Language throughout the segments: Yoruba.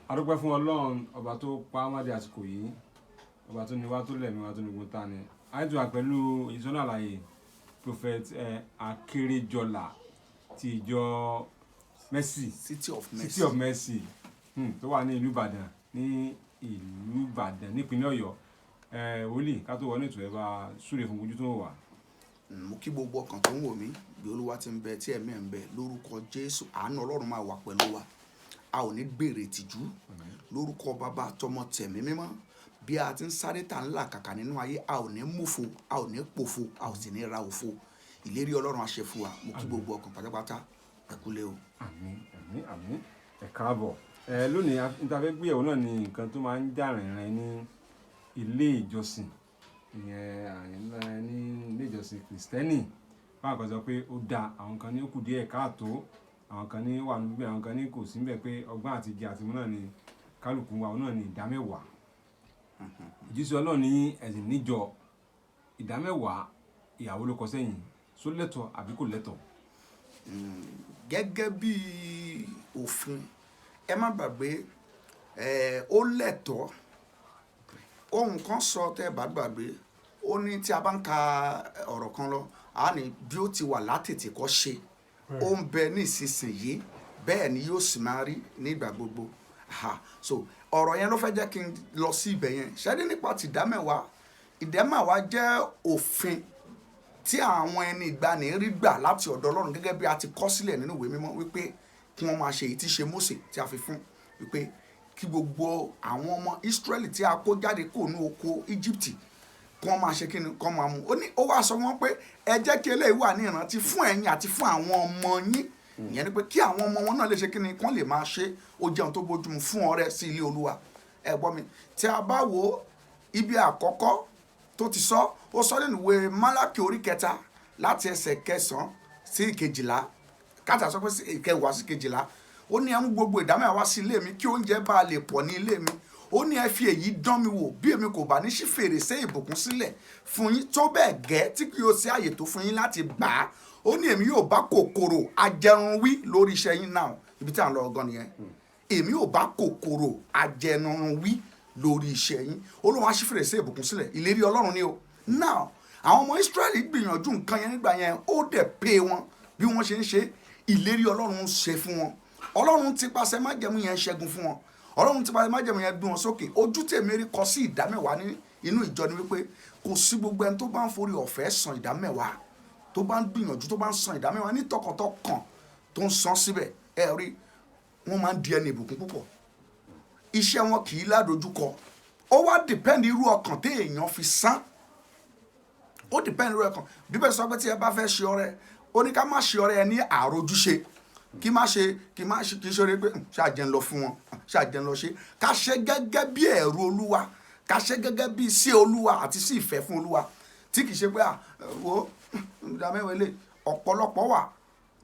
A dúpẹ́ fún Ọlọ́run ọba tó pa á mọ́ di àsìkò yìí, ọba tó ní wá, tó lẹ̀mí wá, tó ní gbogbo ta ni. A ti wà pẹ̀lú ìsọ́nà àlàyé Prophet Akérèjọlá ti ìjọ Mercy, City of Mercy. City of Mercy, tó wà ní ìlú Ìbàdàn, ní ìlú Ìbàdàn nípínlẹ̀ Ọ̀yọ́. Wòlíì, ká tó wọnú ètò, ẹ bá súre fún ojú tó ń wà. Mo kí gbogbo ọkàn tó ń wò mí. Bí Olúwa ti ń bẹ, tí ẹ̀mí ẹ̀ ń bẹ, lórúkọ Jésù, àánú Ọlọ́run máa wà pẹ̀lú wa. A ò ní gbèrè ìtìjú. Lórúkọ Bàbá, tọmọ, tẹ̀mí mímọ́, bí a ti ń sáré tà ń là kàkà nínú ayé, a ò ní múfo, a ò ní pòfo, a ò sì ní ra òfo. Ìlérí Ọlọ́run á ṣe fún wa. Mo kí gbogbo ọkàn pátápátá, ẹ kúlé o. Àmín, àmín, àmín. Ẹ káàbọ̀. Ẹ lónìí, n ta fẹ́ gbéyẹ̀wò náà ni nǹkan tó máa ń jà rìnrìn ní ilé ìjọsìn, ìyẹn ní ilé ìjọsìn Kìrìsìtẹ́nì. Báwọn kan sọ pé ó dáa, àwọn kan ní ó kù díẹ̀ káàtó, àwọn kan ní wà níbẹ̀, àwọn kan ní kò sí níbẹ̀, pé ọgbọ́n àti jẹ àti mu náà ni kálukú wa náà ní ìdámẹ́wàá. Ìjísí Ọlọ́run ní ẹ̀sìn níjọ ìdámẹ́wàá, ìyàwó ló kọ sẹ́yìn, só lẹ́tọ̀ àbí kò lẹ́tọ̀? Gẹ́gẹ́ bí òfin, ẹ má gbàgbé, ó lẹ́tọ̀ọ́. Ohun kan sọ, tẹ́ ẹ bá gbàgbé, ó ní tí a bá ń ka ọ̀rọ̀ kan lọ, a ní bí ó ti wà látètè kọ́ ṣe, ó ń bẹ ní ìsinsìnyí, bẹ́ẹ̀ ni yóò sì máa rí nígbà gbogbo. Ha, so ọ̀rọ̀ yẹn ló fẹ́ jẹ́ kí n lọ sí ibẹ̀ yẹn. Ṣẹ́ni nípa ti ìdámẹ́wàá, ìdámẹ́wàá jẹ́ òfin tí àwọn ẹni ìgbàanì rí gbà láti ọ̀dọ̀ Ọlọ́run, gẹ́gẹ́ bí a ti kọ sílẹ̀ nínú ìwé mímọ́ wípé kí wọ́n máa ṣe èyí tí ṣe Mósè tí a fi fún wípé kí gbogbo àwọn ọmọ Ísírẹ́lì tí a kó jáde kó ní oko Íjíbítì, kí wọ́n máa ṣe kí ni, kí wọ́n máa mú. Ó ní ó wá sọ wọ́n pé ẹ jẹ́ kí eléyìí wà ní ìrántí fún ẹ̀yin àti fún àwọn ọmọ yín. Ìyẹn ni pé kí àwọn ọmọ wọn náà lè ṣe kí ni, kí wọ́n lè máa ṣe. Ó jẹun tó bójúmu fún ọrẹ sí ilé Olúwa. Ẹ gbọ́ mi, tí a bá wo ibi àkọ́kọ́ tó ti sọ, ó sọ nínú ìwé Málákì orí 3, láti ẹsẹ̀ 9 sí 12, káta sọ pé sí 10 sí 12. Ó ní, "Ẹ mú gbogbo ìdámẹ́wàá wá sí ilé mi, kí oúnjẹ bá lè pọ̀ ní ilé mi." Ó ní, "Ẹ fi èyí dán mi wò, bí èmi kò bá ní ṣí fèrèsé ìbùkún sílẹ̀ fún yín tó bẹ́ẹ̀ gẹ́ tí kì yóò sí àyè tó fún yín láti gbà á." Ó ní, "Èmi yóò bá kòkòrò ajẹrun wí lórí iṣẹ́ yín." Náà ibi tí à ń lọ gan nìyẹn. Èmi yóò bá kòkòrò ajẹrun wí lórí iṣẹ́ yín. Olúwa á ṣí fèrèsé ìbùkún sílẹ̀. Ìlérí Ọlọ́run ni o. Now, àwọn ọmọ Israẹli gbìyànjú nǹkan yẹn nígbà yẹn, ó dẹ̀ pé wọn bí wọ́n ṣe ń ṣe. Ìlérí Ọlọ́run ń ṣe fún wọn. Ọlọ́run ti pàṣẹ májẹ̀mú yẹn ṣẹ́gun fún wọn. Ọlọ́run ti pàṣẹ májẹ̀mú yẹn gbé wọn sókè. Ojú tèmi rí kọ sí ìdámẹ́wàá ní inú ìjọ ni wípé kò sí gbogbo ẹni tó bá ń forí ọ̀fẹ́ san ìdámẹ́wàá, tó bá ń gbìyànjú, tó bá ń san ìdámẹ́wàá ní tọkàntọkàn, tó ń san síbẹ̀, ẹ rí wọ́n máa ń di ẹni ìbùkún púpọ̀. Iṣẹ́ wọn kì í ládojúkọ. Ó wá depend irú ọkàn téèyàn fi san. Ó depend irú ọkàn. Bíbélì sọ pé tí ẹ bá fẹ́ ṣe ọrẹ, ó ní ká má ṣe ọrẹ ẹ ní àròjúṣe, kí má ṣe kí má ṣe kí ṣe pé ṣáà jẹ́ ń lọ fún wọn, ṣáà jẹ́ ń lọ ṣe. Ká ṣe gẹ́gẹ́ bí ẹ̀rù Olúwa, ká ṣe gẹ́gẹ́ bí sí Olúwa àti sí ìfẹ́ fún Olúwa, tí kì í ṣe pé à wo ìdámẹ́wàá ilé. Ọ̀pọ̀lọpọ̀ wà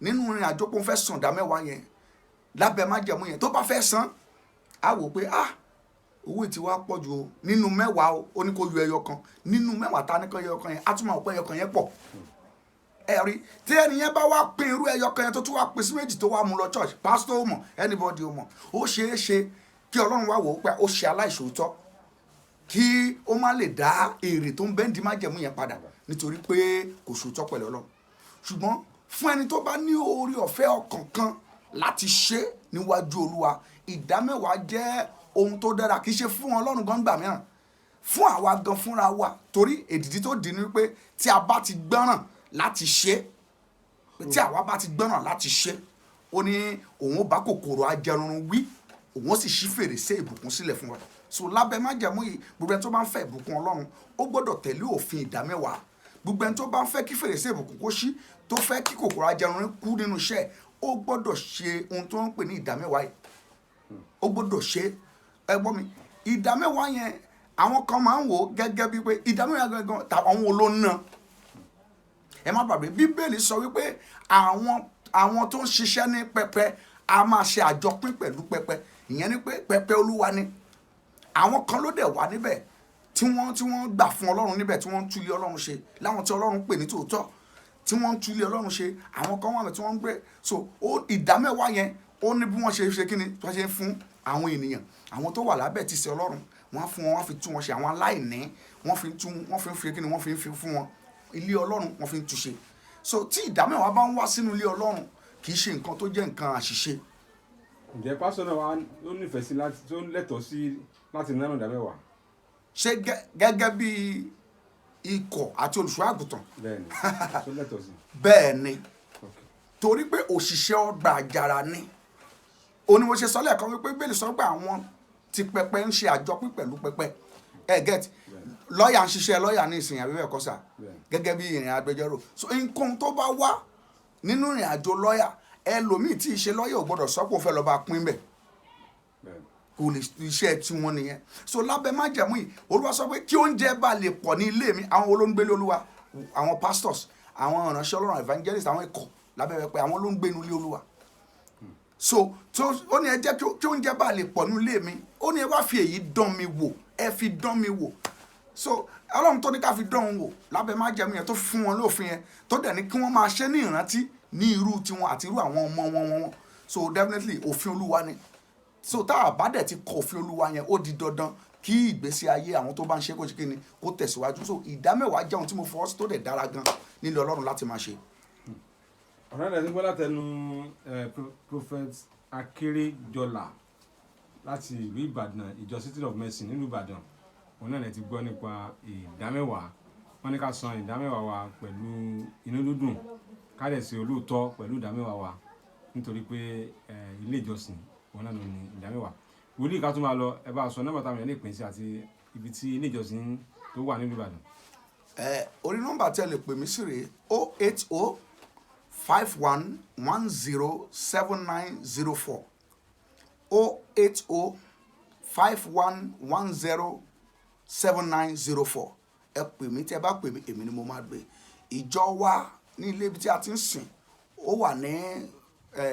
nínú ìrìn àjò pé òun fẹ́ san ìdámẹ́wàá yẹn lábẹ́ májẹ̀mú yẹn. Tó bá fẹ́ san, á wò pé, ah, owó tí wàá pọ̀ jù o. Nínú 10 o, ó ní kó yọ ẹyọ kan nínú 10. Ta ní kó yọ ẹyọ kan yẹn, á tún máa wò pé ẹyọ kan yẹn pọ̀. Ẹ rí, tí ẹni yẹn bá wá pín irú ẹyọ kan yẹn, tó tún wá pín sí méjì, tó wá mú lọ church, pastor ó mọ̀, anybody ó mọ̀, ó ṣeé ṣe kí Ọlọ́run wá wò ó pé ó ṣe aláìṣòótọ́, kí ó má lè dá èrè tó ń bẹ́ǹdì májẹ̀mú yẹn padà, nítorí pé kò ṣòótọ́ pẹ̀lú Ọlọ́run. Ṣùgbọ́n fún ẹni tó bá ní oore ọ̀fẹ́ ọkàn kan láti ṣe níwájú Olúwa, ìdámẹ́wàá jẹ́ ohun tó dára. Kì í ṣe fún Ọlọ́run gan gbà mìíràn, fún àwa gan fúnra wa, torí èdìdí tó dì ní wípé tí a bá ti gbọ́ràn láti ṣe, tí àwa bá ti gbọ́ràn láti ṣe, ó ní òun ó bá kòkòrò ajẹrun wí, òun ó sì ṣí fèrèsé ìbùkún sílẹ̀ fún wa. So lábẹ́ májẹ̀mú yìí, gbogbo ẹni tó bá ń fẹ́ ìbùkún Ọlọ́run, ó gbọ́dọ̀ tẹ̀lé òfin ìdámẹ́wàá. Gbogbo ẹni tó bá ń fẹ́ kí fèrèsé ìbùkún kó ṣí, tó fẹ́ kí kòkòrò ajẹrun kú nínú iṣẹ́, ó gbọ́dọ̀ ṣe ohun tó ń pè ní ìdámẹ́wàá yìí. Ó gbọ́dọ̀ ṣe. Ẹ gbọ́ mi, ìdámẹ́wàá yẹn, àwọn kan máa ń wò ó gẹ́gẹ́ bíi pé ìdámẹ́wàá gangan tàwọn wo ló ń ná. Ẹ má gbàgbé, Bíbélì sọ wípé àwọn tó ń ṣiṣẹ́ ní pẹpẹ a máa ṣe àjọpín pẹ̀lú pẹpẹ. Ìyẹn ni pé pẹpẹ Olúwa ni. Àwọn kan ló dẹ̀ wà níbẹ̀ tí wọ́n gbà fún Ọlọ́run níbẹ̀, tí wọ́n ń túlé Ọlọ́run ṣe, láwọn tí Ọlọ́run pè ní tòótọ́, tí wọ́n ń túlé Ọlọ́run ṣe. Àwọn kan wà mẹ́ tí wọ́n ń gbé. So ìdámẹ́wàá yẹn, ó ní bí wọ́n ṣe ṣe kí ni tí wọ́n ṣe ń fún. Àwọn ènìyàn, àwọn tó wà lábẹ́ ti ṣe Ọlọ́run, wọ́n á fún wọn, wọ́n á fi tún wọn ṣe. Àwọn aláìní, wọ́n fi tún, wọ́n fi ń fi kíni, wọ́n fi ń fi fún wọn. Ilé Ọlọ́run, wọ́n fi ń túnṣe. So tí ìdámẹ́wàá bá ń wá sínú ilé Ọlọ́run, kì í ṣe nǹkan tó jẹ́ nǹkan àṣìṣe. Ǹjẹ́ pásítọ̀ náà wá ó nífẹ̀ẹ́ sí láti, tó lẹ́tọ̀ọ́ sí láti ná ìdámẹ́wàá? Ṣé gẹ́gẹ́ bí ikọ̀ àti olùṣọ́ àgùntàn? Bẹ́ẹ̀ ni, tó lẹ́tọ̀ọ́ sí. Bẹ́ẹ̀ ni. Torí pé òṣìṣẹ́ ọgbà àjàrà ni. Ó ní mo ṣe sọ lẹ́ẹ̀kan wípé Bíbélì sọ pé àwọn tí pẹpẹ ń ṣe àjọpín pẹ̀lú pẹpẹ. Ẹ get, lọ́ọ̀yà ń ṣiṣẹ́ lọ́ọ̀yà ní ìsìn, àbí bẹ́ẹ̀ kọ́ sà? Bẹ́ẹ̀. Gẹ́gẹ́ bí ìrìn agbẹjọ́rò, so nǹkan tó bá wá nínú ìrìn àjò lọ́ọ̀yà, ẹlòmíì tí ì ṣe lọ́ọ̀yà ò gbọ́dọ̀ sọ pé òun fẹ́ lọ bá pín bẹ̀. Kò lè, iṣẹ́ tí wọ́n nìyẹn. So lábẹ́ májẹ̀mú yìí, Olúwa sọ pé kí oúnjẹ bá lè pọ̀ ní ilé mi. Àwọn wo ló ń gbélé Olúwa? Àwọn pastors, àwọn ìránṣẹ́ Ọlọ́run, evangelist, àwọn ikọ̀ lábẹ́ pẹpẹ, àwọn ló ń gbé inú ilé Olúwa. So tó ó ní ẹ jẹ́ kí oúnjẹ bá lè pọ̀ ní ilé mi. Ó ní ẹ wá fi èyí dán mi wò, ẹ fi dán mi wò. So Ọlọ́run tó ní ká fi dán òun wò lábẹ́ májẹ̀mú yẹn, tó fún wọn lófin yẹn, tó dẹ̀ ní kí wọ́n máa ṣe ní ìrántí ní irú tiwọn àti irú àwọn ọmọ wọn. So definitely, òfin Olúwa ni. So tá a bá dẹ̀ ti kọ òfin Olúwa yẹn, ó di dandan kí ìgbésí ayé àwọn tó bá ń ṣe kó ṣe kí ni, kó tẹ̀síwájú. So ìdámẹ́wàá jẹ́ ohun tí mo fọwọ́ sí, tó dẹ̀ dára gan nílé Ọlọ́run láti máa ṣe. Ọ̀rẹ́ rẹ̀ ti gbọ́ látẹnu Prophet Akérèjọlá láti ìlú Ìbàdàn, ìjọ City of Mercy nílùú Ìbàdàn. Òun náà lè ti gbọ́ nípa ìdámẹ́wàá. Wọ́n ní ká san ìdámẹ́wàá wa pẹ̀lú inú dídùn, ká dẹ̀ ṣe olóòótọ́ pẹ̀lú ìdámẹ́wàá wa, nítorí pé ilé ìjọsìn òun náà ló ní ìdámẹ́wàá. Wòlíì, ká tún máa lọ, ẹ bá a sọ nọ́mbà táwọn èèyàn lè pín sí àti ibi tí ilé ìjọsìn tó wà nílùú Ìbàdàn. Ẹ orí nọ́mbà tí ẹ lè pè mí sí rèé: 08051107904, 08051107904. Ẹ pè mí. Tí ẹ bá pè mí, èmi ni mo máa gbé. Ìjọ wa ní ilé ibi tí a ti ń sìn, ó wà ní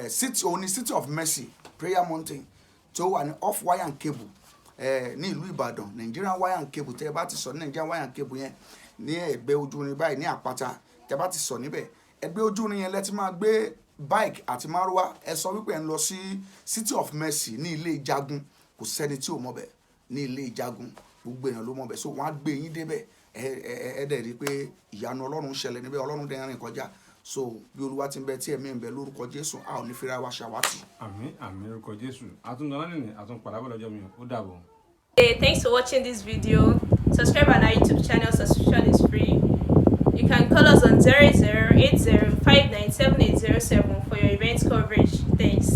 city, òun ní City of Mercy Prayer Mountain, tó wà ní off Wire and Cable ní ìlú Ìbàdàn, Nigerian Wire and Cable. Tẹ́ ẹ bá ti sọ ní Nigerian Wire and Cable yẹn, ní ẹ̀gbẹ́ ojú irin báyìí ní àpáta, tẹ́ ẹ bá ti sọ níbẹ̀, ẹ̀gbẹ́ ojú irin yẹn lẹ ti máa gbé bike àti márúwá. Ẹ sọ wípé ẹ ń lọ sí City of Mercy ní ilé Ìjagun. Kò sẹ́ni tí ò mọ̀ bẹ̀ ní ilé Ìjagun, gbogbo èèyàn ló mọ̀ bẹ̀. So wọ́n á gbé yín débẹ̀. Ẹ dẹ̀ rí i pé ìyanu Ọlọ́run ń ṣẹlẹ̀ níbẹ̀, Ọlọ́run dẹ̀ ń rìn kọjá. So bí Olúwa ti ń bẹ, tí ẹ̀mí ń bẹ, lórúkọ Jésù, a ò ní fira wa ṣàwátì. Àmín, àmín, lórúkọ Jésù. Àtúndọ̀ náà nìyẹn, àtúnpadà bọ̀ lọ́jọ́ mi. Ó dàbọ̀. Hey, thanks for watching this video. Subscribe on our YouTube channel, subscription is free. You can call us on 0080 for your event coverage. Thanks.